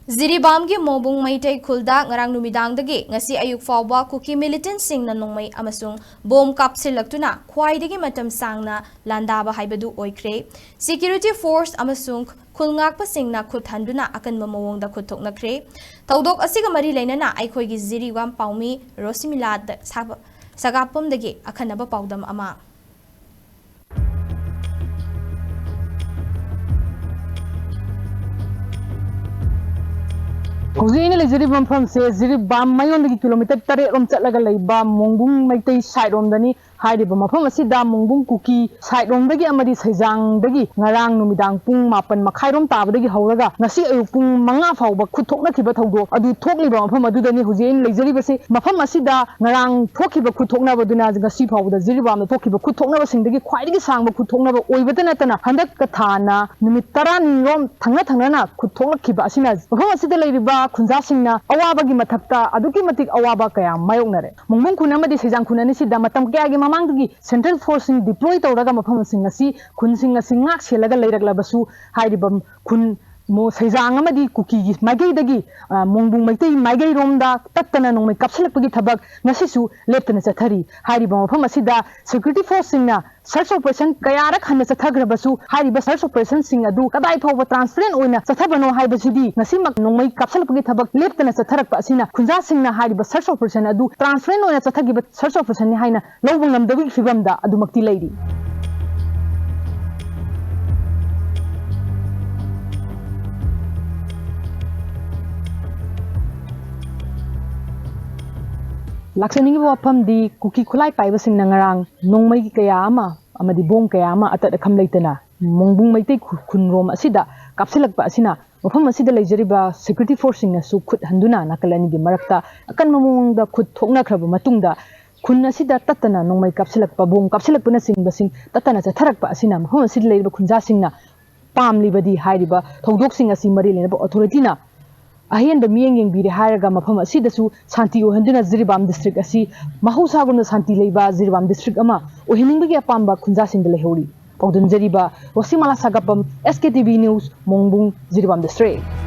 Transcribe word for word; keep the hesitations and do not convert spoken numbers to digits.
ꯖꯤꯔꯤꯕꯥꯝꯒꯤ ꯃꯣꯕꯨꯡ ꯃꯩꯇꯩ ꯈꯨꯜꯗ ꯉꯔꯥꯡ ꯅꯨꯃꯤꯗꯥꯡꯗꯒꯤ ꯉꯁꯤ ꯑꯌꯨꯛ ꯐꯥꯎꯕ ꯀꯨꯀꯤ ꯃꯤꯂꯤꯇꯦꯟꯠꯁꯤꯡꯅ ꯅꯣꯡꯃꯩ ꯑꯃꯁꯨꯡ ꯕꯣꯝ ꯀꯥꯞꯁꯤꯜꯂꯛꯇꯨꯅ ꯈ꯭ꯋꯥꯏꯗꯒꯤ ꯃꯇꯝ ꯁꯥꯡꯅ ꯂꯥꯟꯗꯥꯕ ꯍꯥꯏꯕꯗꯨ ꯑꯣꯏꯈ꯭ꯔꯦ꯫ ꯁꯦꯀ꯭ꯌꯨꯔꯤꯇꯤ ꯐꯣꯔꯁ ꯑꯃꯁꯨꯡ ꯈꯨꯜ ꯉꯥꯛꯄꯁꯤꯡꯅ ꯈꯨꯠ ꯍꯟꯗꯨꯅ ꯑꯀꯟꯕ ꯃꯑꯣꯡꯗ ꯈꯨꯠ ꯊꯣꯛꯅꯈ꯭ꯔꯦ꯫ ꯊꯧꯗꯣꯛ ꯑꯁꯤꯒ ꯃꯔꯤ ꯂꯩꯅꯅ ꯑꯩꯈꯣꯏꯒꯤ ꯖꯤꯔꯤꯕꯥꯝ ꯄꯥꯎꯃꯤ ꯔꯣꯁꯤꯃꯤꯂꯥ ꯁꯥꯒꯥꯞꯄꯝꯗꯒꯤ ꯑꯈꯟꯅꯕ ꯄꯥꯎꯗꯝ ꯑꯃ꯫ ꯍꯧꯖꯤꯛ ꯑꯩꯅ ꯂꯩꯖꯔꯤꯕ ꯃꯐꯝꯁꯦ ꯖꯤꯔꯤꯕꯥꯝ ꯃꯌꯣꯟꯗꯒꯤ ꯀꯤꯂꯣꯃꯤꯇꯔ ꯇꯔꯦꯠ ꯔꯣꯝ ꯆꯠꯂꯒ ꯂꯩꯕ ꯃꯣꯡꯕꯨꯡ ꯃꯩꯇꯩ ꯁꯥꯏꯠ ꯔꯣꯝꯗꯅꯤ꯫ ꯍꯥꯏꯔꯤꯕ ꯃꯐꯝ ꯑꯁꯤꯗ ꯃꯣꯡꯕꯨꯡ ꯀꯨꯀꯤ ꯁꯥꯏꯠ ꯔꯣꯝꯗꯒꯤ ꯑꯃꯗꯤ ꯁꯩꯖꯥꯡꯗꯒꯤ ꯉꯔꯥꯡ ꯅꯨꯃꯤꯗꯥꯡ ꯄꯨꯡ ꯃꯥꯄꯟ ꯃꯈꯥꯏꯔꯣꯝ ꯇꯥꯕꯗꯒꯤ ꯍꯧꯔꯒ ꯉꯁꯤ ꯑꯌꯨꯛ ꯄꯨꯡ ꯃꯉꯥ ꯐꯥꯎꯕ ꯈꯨꯠ ꯊꯣꯛꯅꯈꯤꯕ ꯊꯧꯗꯣꯛ ꯑꯗꯨ ꯊꯣꯛꯂꯤꯕ ꯃꯐꯝ ꯑꯗꯨꯗꯅꯤ ꯍꯧꯖꯤꯛ ꯑꯩꯅ ꯂꯩꯖꯔꯤꯕꯁꯤ꯫ ꯃꯐꯝ ꯑꯁꯤꯗ ꯉꯔꯥꯡ ꯊꯣꯛꯈꯤꯕ ꯈꯨꯠ ꯊꯣꯛꯅꯕꯗꯨꯅ ꯉꯁꯤ ꯐꯥꯎꯕꯗ ꯖꯤꯔꯤꯕꯥꯝꯗ ꯊꯣꯛꯈꯤꯕ ꯈꯨꯠ ꯊꯣꯛꯅꯕꯁꯤꯡꯗꯒꯤ ꯈ꯭ꯋꯥꯏꯗꯒꯤ ꯁꯥꯡꯕ ꯈꯨꯠ ꯊꯣꯛꯅꯕ ꯑꯣꯏꯕꯇ ꯅꯠꯇꯅ ꯍꯟꯗꯛꯀ ꯊꯥꯅ ꯅꯨꯃꯤꯠ ꯇꯔꯥꯅꯤꯔꯣꯝ ꯊꯪꯅ ꯊꯪꯅꯅ ꯈꯨꯠ ꯊꯣꯛꯂꯛꯈꯤꯕ ꯑꯁꯤꯅ ꯃꯐꯝ ꯑꯁꯤꯗ ꯂꯩꯔꯤꯕ ꯈꯨꯟꯖꯥꯁꯤꯡꯅ ꯑꯋꯥꯕꯒꯤ ꯃꯊꯛꯇ ꯑꯗꯨꯛꯀꯤ ꯃꯇꯤꯛ ꯑꯋꯥꯕ ꯀꯌꯥ ꯃꯥꯌꯣꯛꯅꯔꯦ꯫ ꯃꯣꯡꯕꯨꯡ ꯈꯨꯟ ꯑꯃꯗꯤ ꯁꯩꯖꯥꯡ ꯈꯨꯟ ꯑꯅꯤꯁꯤꯗ ꯃꯇꯝ ꯀꯌꯥꯒꯤ ꯃꯃꯥꯡꯗꯒꯤ ꯁꯦꯟꯇ꯭ꯔꯦꯜ ꯐꯣꯔꯁꯁꯤꯡ ꯗꯤꯄ꯭ꯂꯣꯏ ꯇꯧꯔꯒ ꯃꯐꯝꯁꯤꯡ ꯑꯁꯤ ꯈꯨꯟꯁꯤꯡ ꯑꯁꯤ ꯉꯥꯛ ꯁꯦꯜꯂꯒ ꯂꯩꯔꯛꯂꯕꯁꯨ ꯍꯥꯏꯔꯤꯕ ꯈꯨꯟ ꯃꯣ-, ꯁꯩꯖꯥꯡ ꯑꯃꯗꯤ ꯀꯨꯀꯤꯒꯤ ꯃꯥꯏꯀꯩꯗꯒꯤ, ꯑ, ꯃꯣꯡꯕꯨꯡ ꯃꯩꯇꯩ ꯃꯥꯏꯀꯩꯔꯣꯝꯗ ꯇꯠꯇꯅ ꯅꯣꯡꯃꯩ ꯀꯥꯞꯁꯤꯜꯂꯛꯄꯒꯤ ꯊꯕꯛ ꯉꯁꯤꯁꯨ ꯂꯦꯞꯇꯅ ꯆꯠꯊꯔꯤ꯫ ꯍꯥꯏꯔꯤꯕ ꯃꯐꯝ ꯑꯁꯤꯗ ꯁꯦꯀ꯭ꯌꯨꯔꯤꯇꯤ ꯐꯣꯔꯁꯁꯤꯡꯅ ꯁꯔꯆ ꯑꯣꯄꯔꯦꯁꯟ ꯀꯌꯥꯔꯛ ꯍꯟꯅ ꯆꯠꯊꯈ꯭ꯔꯕꯁꯨ ꯍꯥꯏꯔꯤꯕ ꯁꯔꯆ ꯑꯣꯄꯔꯦꯁꯟꯁꯤꯡ ꯑꯗꯨ ꯀꯗꯥꯏ ꯐꯥꯎꯕ ꯇ꯭ꯔꯥꯟꯁꯄꯔꯦꯟ ꯑꯣꯏꯅ ꯆꯠꯊꯕꯅꯣ ꯍꯥꯏꯕꯁꯤꯗꯤ ꯉꯁꯤꯃꯛ ꯅꯣꯡꯃꯩ ꯀꯥꯞꯁꯤꯜꯂꯛꯄꯒꯤ ꯊꯕꯛ ꯂꯦꯞꯇꯅ ꯆꯠꯊꯔꯛꯄ ꯑꯁꯤꯅ ꯈꯨꯟꯖꯥꯁꯤꯡꯅ ꯍꯥꯏꯔꯤꯕ ꯁꯔꯆ ꯑꯣꯄꯔꯦꯁꯟ ꯑꯗꯨ ꯇ꯭ꯔꯥꯟꯁꯄꯔꯦꯟ ꯑꯣꯏꯅ ꯆꯠꯊꯈꯤꯕ ꯁꯔꯆ ꯑꯣꯄꯔꯦꯁꯟꯅꯤ ꯍꯥꯏꯅ ꯂꯧꯕ ꯉꯝꯗꯕꯒꯤ ꯐꯤꯕꯝꯗ ꯑꯗꯨꯃꯛꯇꯤ ꯂꯩꯔꯤ꯫ ꯂꯥꯛꯆꯅꯤꯡꯉꯤꯕ ꯋꯥꯐꯝꯗꯤ ꯀꯨꯀꯤ ꯈꯨꯠꯂꯥꯏ ꯄꯥꯏꯕꯁꯤꯡꯅ ꯉꯔꯥꯡ ꯅꯣꯡꯃꯩ ꯀꯌꯥ ꯑꯃ ꯑꯃꯗꯤ ꯕꯣꯝ ꯀꯌꯥ ꯑꯃ ꯑꯇꯠ ꯑꯈꯝ ꯂꯩꯇꯅ ꯃꯣꯡꯕꯨꯡ ꯃꯩꯇꯩ ꯈꯨ-, ꯈꯨꯟꯔꯣꯝ ꯑꯁꯤꯗ ꯀꯥꯞꯁꯤꯜꯂꯛꯄ ꯑꯁꯤꯅ ꯃꯐꯝ ꯑꯁꯤꯗ ꯂꯩꯖꯔꯤꯕ ꯁꯦꯀ꯭ꯌꯨꯔꯤꯇꯤ ꯐꯣꯔꯁꯁꯤꯡꯅꯁꯨ ꯈꯨꯠ ꯍꯟꯗꯨꯅ ꯅꯥꯀꯜ ꯑꯅꯤꯒꯤ ꯃꯔꯛꯇ ꯑꯀꯟꯕ ꯃꯑꯣꯡꯗ ꯈꯨꯠ ꯊꯣꯛꯅꯈ꯭ꯔꯕ ꯃꯇꯨꯡꯗ ꯈꯨꯟ ꯑꯁꯤꯗ ꯇꯠꯇꯅ ꯅꯣꯡꯃꯩ ꯀꯥꯞꯁꯤꯜꯂꯛꯄ, ꯕꯣꯝ ꯀꯥꯞꯁꯤꯜꯂꯛꯄꯅꯆꯤꯡꯕꯁꯤꯡ ꯇꯠꯇꯅ ꯆꯠꯊꯔꯛꯄ ꯑꯁꯤꯅ ꯃꯐꯝ ꯑꯁꯤꯗ ꯂꯩꯔꯤꯕ ꯈꯨꯟꯖꯥꯁꯤꯡꯅ ꯄꯥꯝꯂꯤꯕꯗꯤ ꯍꯥꯏꯔꯤꯕ ꯊꯧꯗꯣꯛꯁꯤꯡ ꯑꯁꯤ ꯃꯔꯤ ꯂꯩꯅꯕ ꯑꯣꯊꯣꯔꯤꯇꯤꯅ ꯑꯍꯦꯟꯕ ꯃꯤꯠꯌꯦꯡ ꯌꯦꯡꯕꯤꯔꯦ ꯍꯥꯏꯔꯒ ꯃꯐꯝ ꯑꯁꯤꯗꯁꯨ ꯁꯥꯟꯇꯤ ꯑꯣꯏꯍꯟꯗꯨꯅ ꯖꯤꯔꯤꯕꯥꯝ ꯗꯤꯁꯇ꯭ꯔꯤꯛ ꯑꯁꯤ ꯃꯍꯧꯁꯥꯒꯨꯝꯅ ꯁꯥꯟꯇꯤ ꯂꯩꯕ ꯖꯤꯔꯤꯕꯥꯝ ꯗꯤꯁꯇ꯭ꯔꯤꯛ ꯑꯃ ꯑꯣꯏꯍꯟꯅꯤꯡꯕꯒꯤ ꯑꯄꯥꯝꯕ ꯈꯨꯟꯖꯥꯁꯤꯡꯗ ꯂꯩꯍꯧꯔꯤ꯫ ꯄꯥꯎꯗꯝꯖꯔꯤꯕ ꯔꯣꯁꯤꯃꯥꯂꯥ ꯁꯥꯒꯞꯄꯝ, S K T V News, Mongbung, Jiribam district.